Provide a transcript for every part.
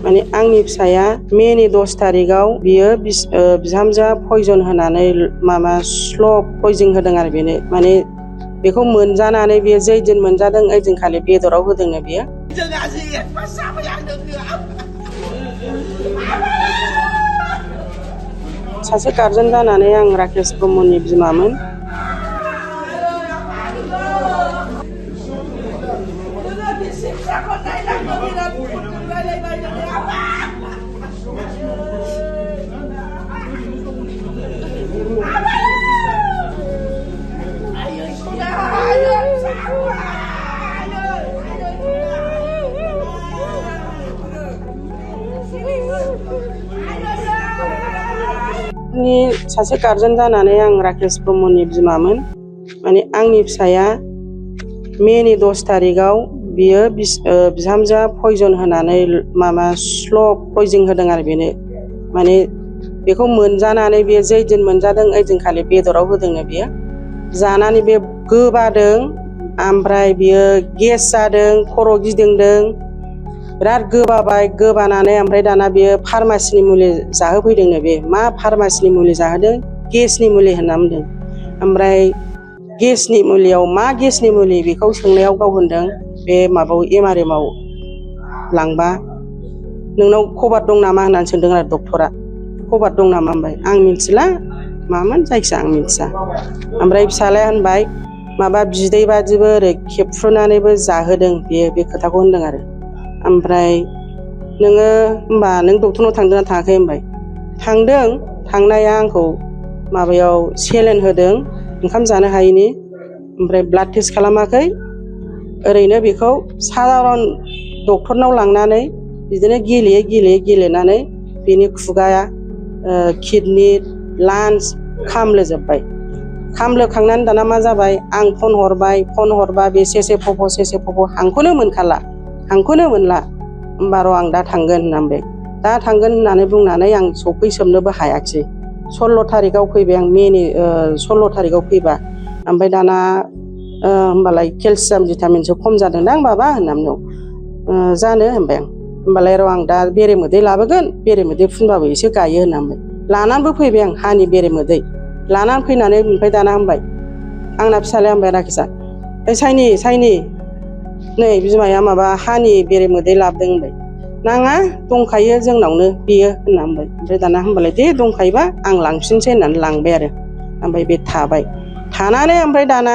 माने आंनि फिसाया मेनि 10 तारिखाव बियो बिहामजोआ पयजन होनानै माबा स्ल' पयजन होदों आरो बेनो माने बेखौ मोनजानानै बियो जै दिन मोनजादों ओइ दिनखालि बेदराव होदोंनो बियो सासे गारजेन जानानै आं राकेश ब्रह्मनि बिमामोन सासे गारजेन जानानै आं राकेश ब्रह्मनि बिमामोन माने आंनि फिसाया मेनि 10 तारिखाव बियो बिहामजोआ पयजन होनानै माबा स्ल' पयजन होदों आरो बेनो माने बेखौ मोनजानानै बियो जै दिन मोनजादों ओइ दिनखालि बेदराव होदोंनो बियो जानानै बे गोबादों ओमफ्राय बियो गेस जादों खर' गिदिंदों बिराद गोबाबाय गोबानानै ओमफ्राय दाना बियो फार्मासिनि मुलि जाहोफैदोंनो बे मा फार्मासिनि मुलि जाहोदों गेसनि मुलि होनना बुंदों ओमफ्राय गेसनि मुलियाव मा गेसनि मुलि बेखौ सोंनायाव गाव होनदों बे माबायाव एमआरएमाव लांबा नोंनाव खबर दं नामा होननानै सोंदों आरो डक्टरा खबर दं नामा होनबाय आं मिथिला मामोन जायखिया आं मिथिया ओमफ्राय फिसालाया होनबाय माबा बिदै बादिबो ओरै खेबफ्रुनानैबो जाहोदों बियो बे खोथाखौ होनदों आरो ओमफ्राय नोङो होनबा नों डक्टरनाव थांदोंना थाङाखै होनबाय थांदों थांनाया आंखौ माबायाव सेलेन होदों ओंखाम जानो हायैनि ओमफ्राय ब्लाड टेस्ट खालामाखै ओरैनो बेखौ सादारन डक्टरनाव लांनानै बिदिनो गेलेनानै बेनि खुगाया किडनि लान्स खामलोजोब्बाय खामलोखांनानै दाना मा जाबाय आं फन हरबा बे सेसे फफ' हांखौनो मोनखाला हांखौनो मोनला होमबा र' आं दा थांगोन होननानै दा थांगोन होननानै बुंनानै आं सफैसोबनोबो हायाखिसै 16 तारिखाव फैबाय आं मेनि 16 तारिखाव फैबा ओमफ्राय दाना होमबालाय केलसियाम भिटामिनसो खम जादोंदां बाबा होननानै जानो होनबाय आं होमबालाय र' आं दा बेरेमोदै लाबोगोन बेरेमोदै फुनबाबो एसे गायो होनना बुंबाय लानानैबो फैबाय आं हानि बेरेमोदै लानानै फैनानै ओमफ्राय दाना होनबाय आंना फिसालाया होनबाय राकेशआ ओइ साइनि नै बिमाया माबा हानि बेरेमोदै लाबोदों होनबाय नाङा दंखायो जोंनावनो बेयो होनना बुंबाय ओमफ्राय दाना होनबालाय दे दंखायोबा आं लांफिनसै होननानै लांबाय आरो ओमफ्राय बे थाबाय थानानै ओमफ्राय दाना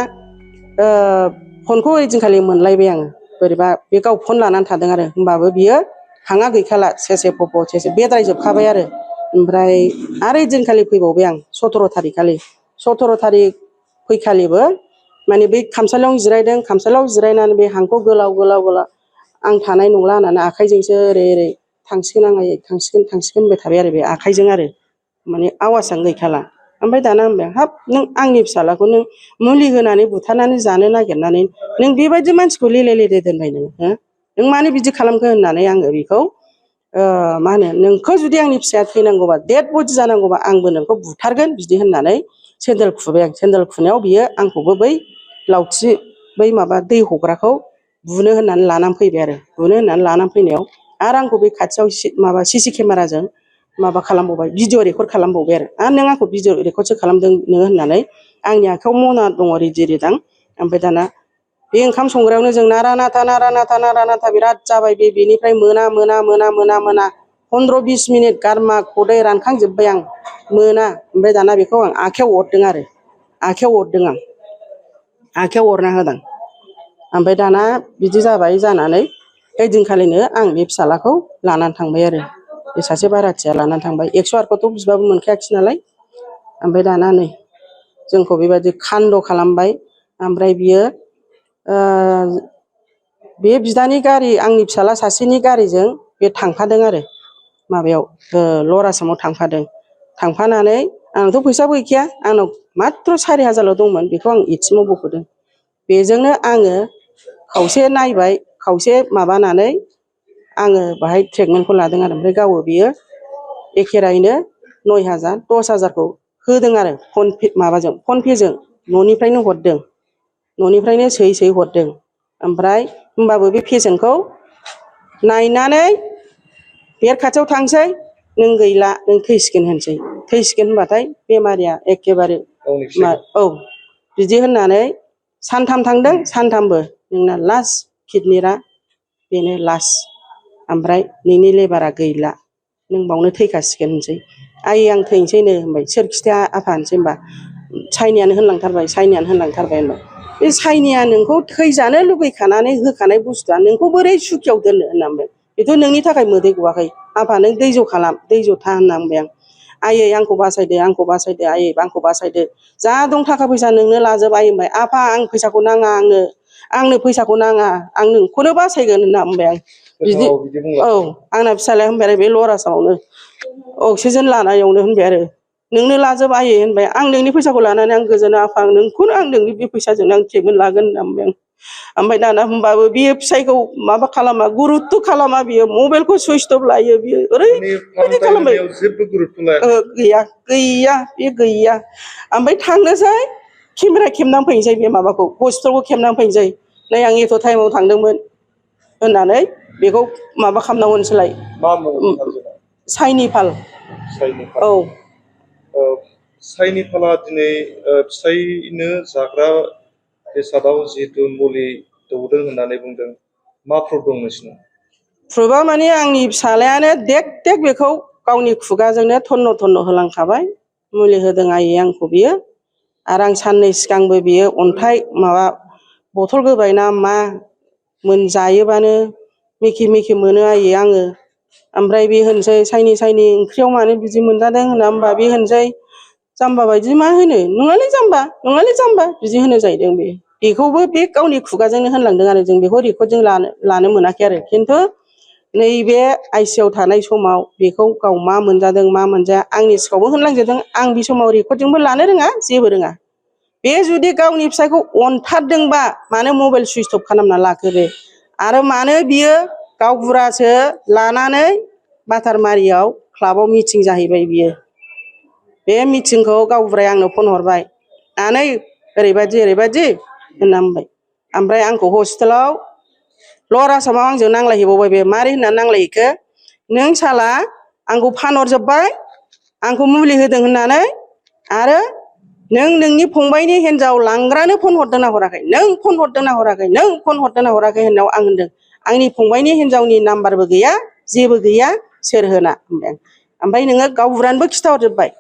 फनखौ ओइदिनखालि मोनलायबाय आङो बोरैबा बे गाव फन लानानै थादों आरो होमबाबो बियो हाङा गैखाला सेसे फफ' सेसे बेद्रायजोबखाबाय आरो ओमफ्राय ओइदिनखालि फैबावबाय आं 17 तारिख खालि 17 तारिख फैखालिबो माने बै खामसालियावनो जिरायदों खामसालियाव जिरायनानै बे हांखौ गोलाव आं थानाय नंला होननानै आखाइजोंसो ओरै थांसिगोन होनबाय थाबाय आरो बे आखाइजों आरो माने आवाजआनो गैखाला ओमफ्राय दाना होनबाय हाब नों आंनि फिसालाखौ नों मुलि होनानै बुथारनानै जानो नागिरनानै नों बेबायदि मानसिखौ लेले दोनबाय नों मानो बिदि खालामखो होननानै आङो बेखौ मा होनो नोंखौ जुदि आंनि फिसाया थैनांगौबा डेड बडि जानांगौबा आंबो नोंखौ बुथारगोन बिदि होननानै सेन्देल खुबाय आं सेन्देल खुनायाव बियो आंखौबो बै लावथि बै माबा दै हग्राखौ बुनो होननानै लानानै फैबाय आरो बुनो होननानै लानानै फैनायाव आरो आंखौ बे खाथियाव माबा सिसि केमेराजों माबा खालामबावबाय भिडिअ रेकर्ड खालामबावबाय आरो नों आंखौ भिडिअ रेकर्डसो खालामदों नोङो होननानै आंनि आखायाव मना दङ रिदां ओमफ्राय दाना बे ओंखाम संग्रायावनो जों नारा नाथा बिराद जाबाय बेनिफ्राय मोना 15-20 मिनिट गारमा खदै रानखांजोब्बाय आं मोना ओमफ्राय दाना बेखौ आं आखायाव अरदों आं आखायाव अरना होदों ओमफ्राय दाना बिदि जाबाय जानानै ओइदिनखालिनो आं बे फिसालाखौ लानानै थांबाय आरो बे सासे बाराथिया लानानै थांबाय 108खौथ' बिबाबो मोनखायाखिसै नालाय ओमफ्राय दाना नै जोंखौ बेबायदि खान्द' खालामबाय ओमफ्राय बियो बे बिदानि गारि आंनि फिसाला सासेनि गारिजों बे थांफादों आरो माबायाव लवार आसामाव थांफानानै आंनावथ' फैसाबो गैखाया आंनाव माथ्र 4000ल' दंमोन बेखौ आं एटिएमाव बख'दों बेजोंनो आङो खावसे नायबाय खावसे माबानानै आङो बाहाय ट्रिटमेन्टखौ लादों आरो ओमफ्राय गावो बियो एखेरायैनो 9000 10,000खौ होदों आरो फनपेजों न'निफ्रायनो हरदों न'निफ्रायनो सोयै सोयै हरदों ओमफ्राय होमबाबो बे पेसेन्टखौ नायनानै बेड खाथियाव थांसै नों गैला नों थैसिगोन होनसै थैसिगोन होनबाथाय बेमारिया एखेबारे औ बिदि होननानै सानथाम थांदों सानथामबो नोंना लास्ट किडनिरा बेनो लास्ट ओमफ्राय नोंनि लेबारा गैला नों बावनो थैखासिगोन होनसै आयै आं थैनोसैनो होनबाय सोर खिथाया आफा होनसै होनबा साइनियानो होनलांथारबाय होनबाय बे साइनिया नोंखौ थैजानो लुगैखानानै होखानाय बुस्थुआ नोंखौ बोरै सुखियाव दोननो होनना बुंबाय बेथ' नोंनि थाखाय मोदै गवाखै आफा नों दैज' खालाम दैज' था होनना बुंबाय आं आयै आंखौ बासायदो आयै आंखौ बासायदो जा दं थाखा फैसा नोंनो लाजोब आयै होनबाय आफा आं फैसाखौ नाङा आंनो फैसाखौ नाङा आं नोंखौनो बासायगोन होनना बुंबाय आं बिदि औ आंना फिसालाया होनबाय आरो बे लरासावनो अक्सिजेन लानायावनो होनबाय आरो नोंनो लाजोब आयै होनबाय आं नोंनि फैसाखौ लानानै आं गोजोना आफा नोंखौनो आं नोंनि बे फैसाजोंनो आं ट्रिटमेन्ट लागोन होनना बुंबाय आं ओमफ्राय दाना होनबाबो बियो फिसाइखौ माबा खालामा गुरुत्थ' खालामा बियो मबाइलखौ सुइस अफ लायो बियो ओरैबायदि खालामबाय गैया बे गैया ओमफ्राय थांनोसै केमेरा खेबनानै फैनोसै बे माबाखौ हस्पिटालखौ खेबनानै फैनोसै नै आं एथ' टाइमाव थांदोंमोन होननानै बेखौ माबा खालामना हरनोसैलाय साइनिफाल औ साइनिफाला दिनै फिसाइनो जाग्रा बेसादाव जिहेतु मुलि दौदों होननानै बुंदों मा प्रुफ दं नोंसिनाव प्रुफा माने आंनि फिसालायानो देख बेखौ गावनि खुगाजोंनो थन्न थन्न होलांखाबाय मुलि होदों आयै आंखौ बियो आरो आं साननै सिगांबो बियो अन्थाइ माबा बथल गोबाय ना मा मोनजायोबानो मेखे मेखे मोनो आयै आङो ओमफ्राय बे होनसै साइनि ओंख्रियाव मानो बिदि मोनजादों होना होनबा बे होनसै जाम्बा बायदि मा होनो नङालै जाम्बा बिदि होनो जाहैदों बेखौबो बे गावनि खुगाजोंनो होनलांदों आरो जों बेखौ रेकर्डजों लानो मोनाखै आरो खिन्थु नैबे आइसिइउआव थानाय समाव बेखौ गाव मा मोनजादों मा मोनजाया आंनि सिगाङावबो होनलांजोबदों आं बे समाव रेकर्डजोंबो लानो रोङा जेबो रोङा बे जुदि गावनि फिसायखौ अनथारदोंबा मानो मबाइल सुइस अफ खालामना लाखो बे आरो मानो बियो गावबुरासो लानानै बातारमारियाव क्लाबाव मिटिं जाहैबाय बियो बे मिटिंखौ गावबुराया आंनो फन हरबाय आनै ओरैबायदि होनना बुंबाय ओमफ्राय आंखौ हस्पिटालाव लवार आसामाव आंजों नांलायहैबावबाय बे मारै होननानै नांलायहैखो नों साला आंखौ फानहरजोब्बाय आंखौ मुलि होदों होननानै आरो नों नोंनि फंबायनि हिनजाव लांग्रानो फन हरदोंना हराखै नों फन हरदोंना हराखै होननायाव आं होनदों आंनि फंबायनि हिनजावनि नाम्बारबो गैया जेबो गैया सोर होना होनबाय आं ओमफ्राय नोङो गावबुरानोबो खिथाहरजोब्बाय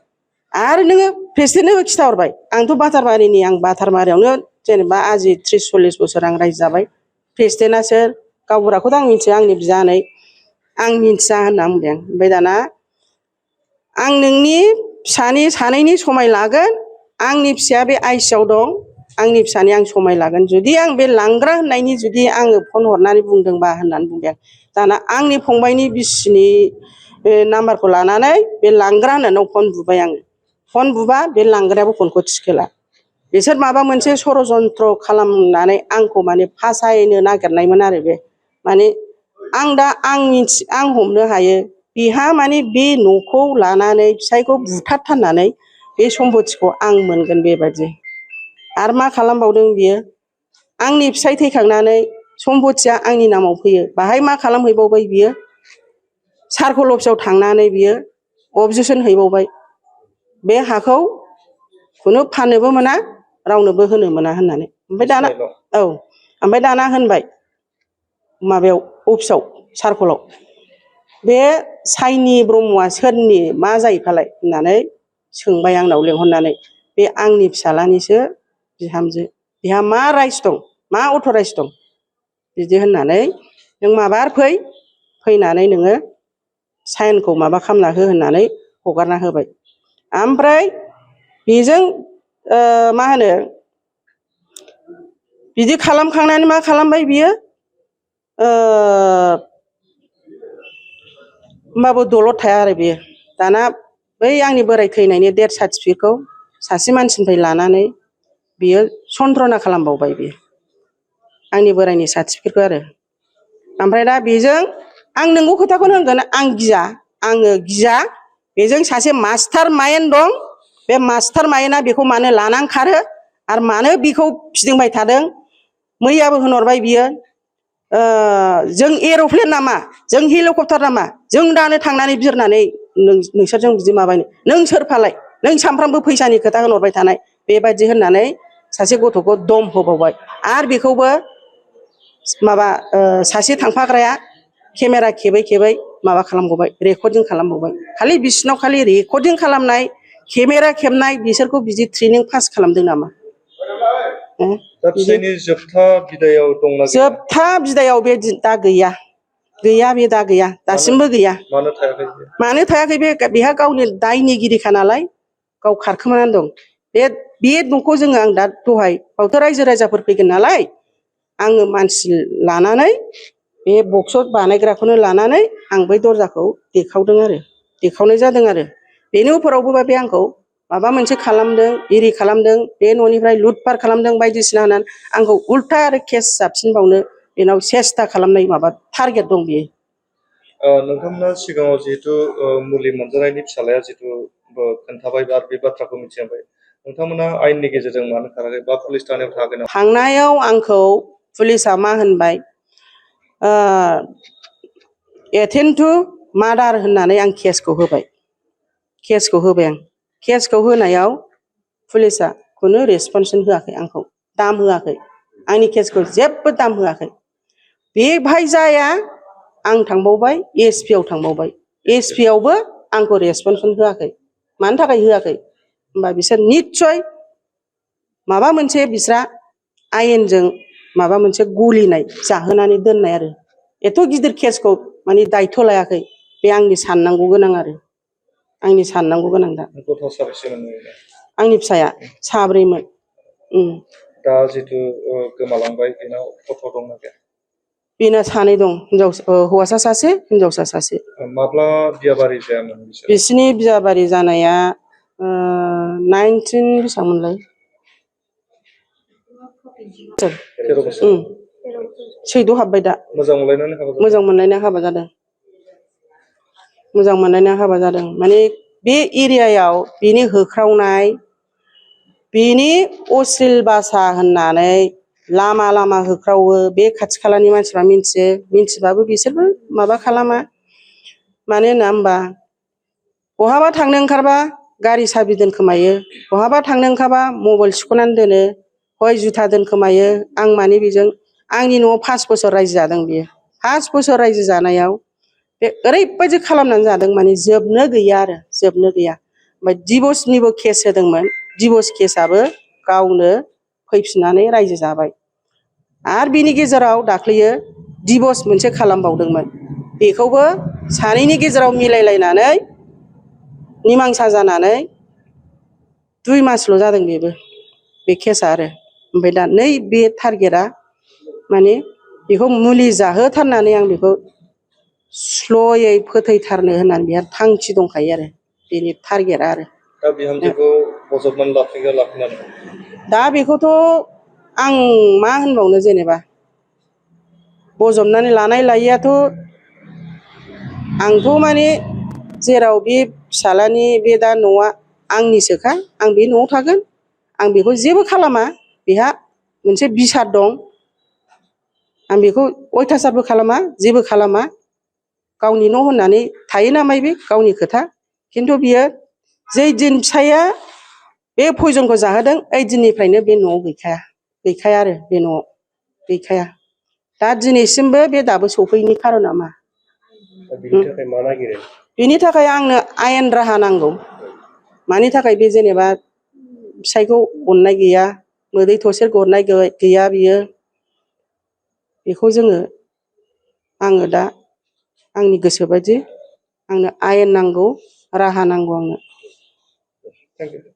आरो नोङो प्रेसिडेन्टनोबो खिथाहरबाय आंथ' बातारमारिनि आं बातारमारियावनो जेनेबा आजि 30-40 बोसोर आं रायजो जाबाय प्रेसिडेन्टआ सोर गावबुराखौथ' आं मिथिया आंनि बियानै आं मिथिया होनना बुंबाय आं ओमफ्राय दाना आं नोंनि फिसानि सानैनि समाय लागोन आंनि फिसाया बे आइसिइउआव दं आंनि फिसानि आं समाय लागोन जुदि आं बे लांग्रा होननायनि जुदि आङो फन हरनानै बुंदोंबा होननानै बुंबाय आं दाना आंनि फंबायनि बिसिनि नाम्बारखौ लानानै बे लांग्रा होननानै फन बुबाय आङो फन बुबा बे लांग्रायाबो फनखौ थिखोला बिसोर माबा मोनसे षड़यन्त्र खालामनानै आंखौ माने फासायनो नागिरनायमोन आरो बे माने आं हमनो हायो बिहा माने बे न'खौ लानानै फिसायखौ बुथारथारनानै बे सम्पतिखौ आं मोनगोन बेबायदि आरो मा खालामबावदों बियो आंनि फिसाय थैखांनानै सम्पतिया आंनि नामाव फैयो बाहाय मा खालामहैबावबाय बियो सार्कोल अफिसाव थांनानै बियो अबजेक्सन हैबावबाय बे हाखौ खुनु फाननोबो मोना रावनोबो होनो मोना होननानै ओमफ्राय दाना होनबाय माबायाव अफिसाव सार्कोलाव बे साइनि ब्रह्मआ सोरनि मा जायो फालाय होननानै सोंबाय आंनाव लेंहरनानै बे आंनि फिसालानिसो बिहामजो बिहा मा राइट्स दं मा अथ'राइट्स दं बिदि होननानै नों माबार फैनानै नोङो साइनखौ माबा खालामना हो होननानै हगारना होबाय ओमफ्राय बेजों मा होनो बिदि खालामखांनानै मा खालामबाय बियो होमबाबो दलद थाया आरो बियो दाना बै आंनि बोराय थैनायनि डेथ सार्टिफिकेटखौ सासे मानसिनिफ्राय लानानै बियो सन्त्रना खालामबावबाय बियो आंनि बोरायनि सार्टिफिकेटखौ आरो ओमफ्राय दा बेजों आं नोंगौ खोथाखौनो होनगोन आङो गिया बेजों सासे मास्टार माइन्ड दं बे मास्टार माइन्डआ बेखौ मानो लानानै खारो आरो मानो बिखौ फिदिंबाय थादों मैयाबो होनहरबाय बियो जों एर'प्लेन नामा जों हेलिकप्टार नामा जों दानो थांनानै बिरनानै नोंसोरजों बिदि माबानो नों सोरफालाय नों सानफ्रामबो फैसानि खोथा होनहरबाय थानाय बेबायदि होननानै सासे गथ'खौ दम होबावबाय आरो बेखौबो माबा सासे थांफाग्राया केमेरा खेबै खेबै माबा खालामबावबाय रेकर्डिं खालामबावबाय खालि बिसिनाव खालि रेकर्डिं खालामनाय केमेरा खेबनाय बिसोरखौ बिदि ट्रेनिं पास खालामदों नामा दा फिसायनि जोबथा बिदायाव दंना गैया? जोबथा बिदायाव बे दा गैया बे दा गैया दासिमबो गैया मानो थायाखै बेहा गावनि दायनिगिरिखा नालाय गाव खारखोमानानै दं बे न'खौ जोङो आं दा दहाय बावथ' रायजो राजाफोर फैगोन नालाय आङो मानसि लानानै बे बक्स बानायग्राखौनो लानानै आं बै दरजाखौ देखावनाय जादों आरो बेनि उफरावबो बे आंखौ माबा मोनसे खालामदों इरि खालामदों बे न'निफ्राय लुटपाट खालामदों बायदिसिना होननानै आंखौ उल्था आरो केस जाबसिनबावनो बेनाव सेस्था खालामनाय माबा टारगेट दं बियो। नोंथांमोना सिगाङाव जिहेतु मुलि मोनजानायनि फिसालाया जिहेतु खोन्थाबाय बा बे बाथ्राखौ मिथिबाय नोंथांमोना आयेननि गेजेरजों मानो खाराखै बा पुलिस थानायाव थागोन? थांनायाव आंखौ पुलिसा मा होनबाय एटेम्प्ट टु मार्डार होननानै आं केसखौ होबाय आं केसखौ होनायाव पुलिसा खुनु रेसपन्सन होआखै आंखौ दाम होआखै आंनि केसखौ जेबो दाम होआखै बेवहाय जाया आं थांबावबाय एसपि आव थांबावबाय एसपि आवबो आंखौ रेसपन्सन होआखै मानि थाखाय होआखै होमबा बिसोर निस्सय माबा मोनसे बिस्रा आयेनजों माबा मोनसे गलिनाय जाहोनानै दोननाय आरो एथ' गिदिर केसखौ माने दायथ' लायाखै बे आंनि साननांगौ गोनां आरो आंनि साननांगौ गोनां दा गथ' साबेसेमोन आंनि फिसाया साब्रैमोन। दा जिथु गोमालांबाय बेनाव गथ' दंना गैया? बेना सानै दं हौवासा सासे हिनजावसा सासे। माब्ला बियाबारि जायामोन बिसिनि बियाबारि जानाया 19 बेसेबांमोनलाय 13 बोसोर सैद' हाबबाय दा। मोजां मोनलायनानै हाबा जादों? मोजां मोनलायना हाबा जादों माने बे एरियायाव बिनि होख्रावनाय बिनि अश्लील भाषा होननानै लामा लामा होख्रावो बे खाथि खालानि मानसिफ्रा मिन्थिबाबो बिसोरबो माबा खालामा मानो होनना होमबा बहाबा थांनो ओंखारबा गारि साबि दोनखोमायो बहाबा थांनो ओंखारबा मबाइल सिख'नानै दोनो हय जुथा दोनखोमायो आं माने बेजों आंनि न'आव 5 बोसोर रायजो जादों बियो 5 बोसोर रायजो जानायाव बे ओरैबायदि खालामनानै जादों माने जोबनो गैया ओमफ्राय डिभर्सनिबो केस होदोंमोन डिभर्स केसआबो गावनो फैफिननानै रायजो जाबाय आरो बिनि गेजेराव दाख्लैयो डिभर्स मोनसे खालामबावदोंमोन बेखौबो सानैनि गेजेराव मिलायलायनानै निमांसा जानानै 2 मासल' जादों बेबो बे केसआ आरो ओमफ्राय दा नै बे टारगेटआ माने बेखौ मुलि जाहोथारनानै आं बेखौ स्ल'यै फोथैथारनो होननानै बेहा थांखि दंखायो आरो बेनि टारगेटआ आरो दा बिहामजोखौ बजबनानै लाफिनगोन दा बेखौथ' आं मा होनबावनो जेनेबा बजबनानै लानाय लायैआथ' आंथ' माने जेराव बे फिसालानि बे दा न'आ आंनिसोखा आं बे न'आव थागोन आं बेखौ जेबो खालामा बेहा मोनसे बिसार दं आं बेखौ अयथासारबो खालामा जेबो खालामा गावनि न' होननानै थायो नामाय बे गावनि खोथा खिन्थु बियो जै दिन फिसाया बे पयजनखौ जाहोदों ओइ दिननिफ्रायनो बे न'आव गैखाया आरो बे न'आव गैखाया दा दिनैसिमबो बे दाबो सफैयैनि खारना मा बिनि थाखाय आंनो आयेन राहा नांगौ मानि थाखाय बे जेनेबा फिसायखौ अननाय गैया मोदै थसे गरनाय गैया बियो बेखौ आङो दा आंनि गोसो बायदि आंनो आयेन नांगौ राहा नांगौ आंनो।